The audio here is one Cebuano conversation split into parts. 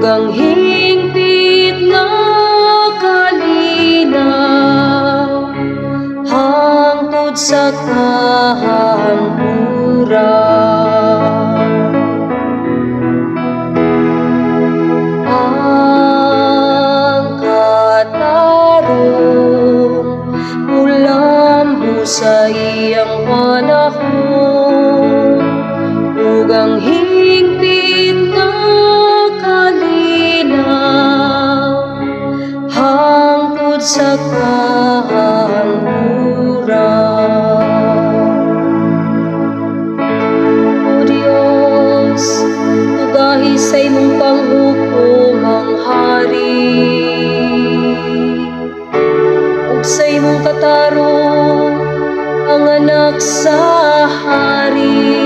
Ug ang hingpit nga kalinaw hangtod sa kahangturan. Ang katarong mulambo sa iyang panahon ug ang hingpit nga kalinaw hangtod sa kahangturan. O Dios, ugahi sa imong panghukom ang hari ug sa imong katarong ang anak sa hari.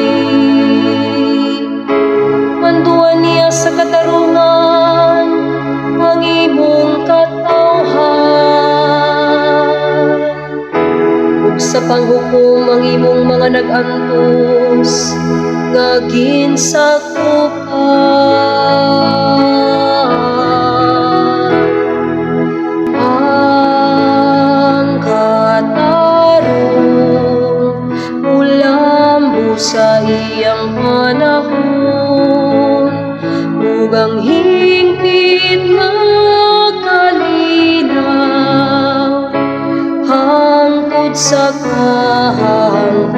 Manduan niya sa katarungan ang imong katawhan ug sa panghukom ang imong mga nag-antos nga ginsakupan. Ang katarong mulambo sa iyang panahon ug ang hingpit nga kalinaw hangtod sa kahangturan.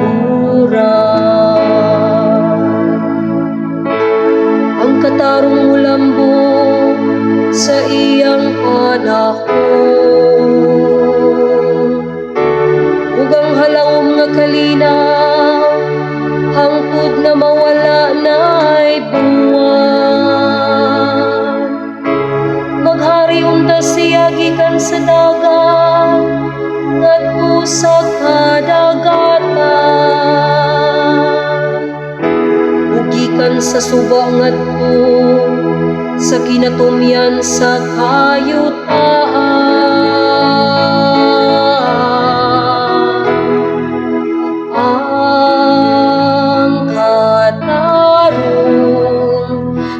Ang katarong mulambo sa iyang panahon ug ang halangom nga kalinaw hangtod nga mawala na'y buwan. Maghari unta siya gikan sa dagat ngadto sa kadagatan ug gikan sa suba ngadto sa kinatumyan sa kayutaan. Ang katarong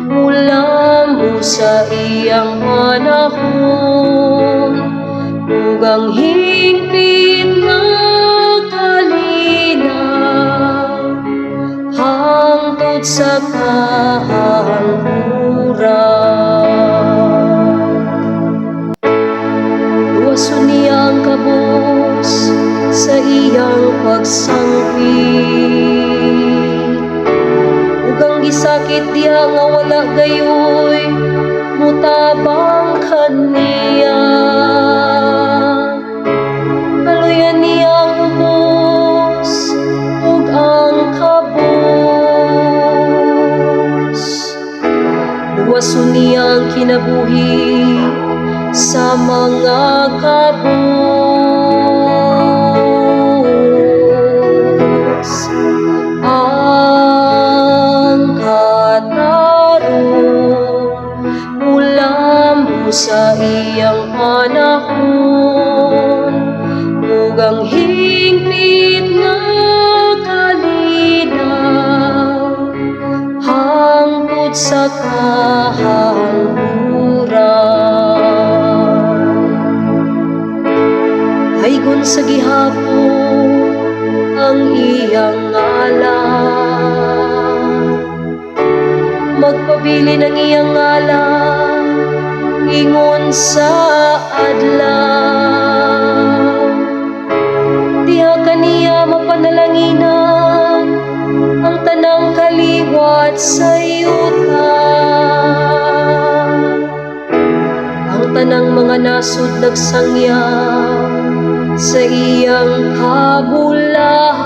mulambo sa iyang panahon ug ang hingpit nga kalinaw hangtod sa kahangturan. Luwason niya ang kabus sa iyang pagsangpit ug ang gisakit diha nga wala gayoy mutabang kaniya. Kaluyan niya ang ubos ug ang kabus. Luwason niya ang kinabuhi sa mga kabus. Ang katarong mulambo sa iyang panahon ug ang hingpit nga kalinaw hangtod sa kahangturan. Haygon sa gihapon ang iyang ngalan. Magpabilin ang iyang ngalan ingon sa adlaw. Diha kaniya mapanalanginan ang tanang kaliwat sa yuta. Ang tanang mga nasod nagsangyaw sa iyang kabulahan.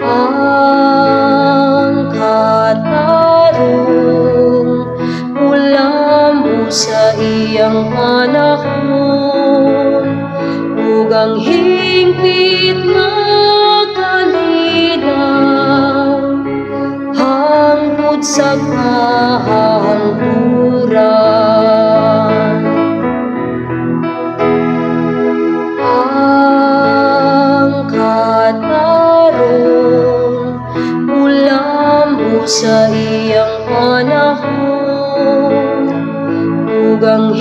Ang katarong mulambo sa iyang panahon ug ang hingpit nga kalinaw hangtod sa kahangturan. Ang katarong mulambo Sa iyang panahon ug ang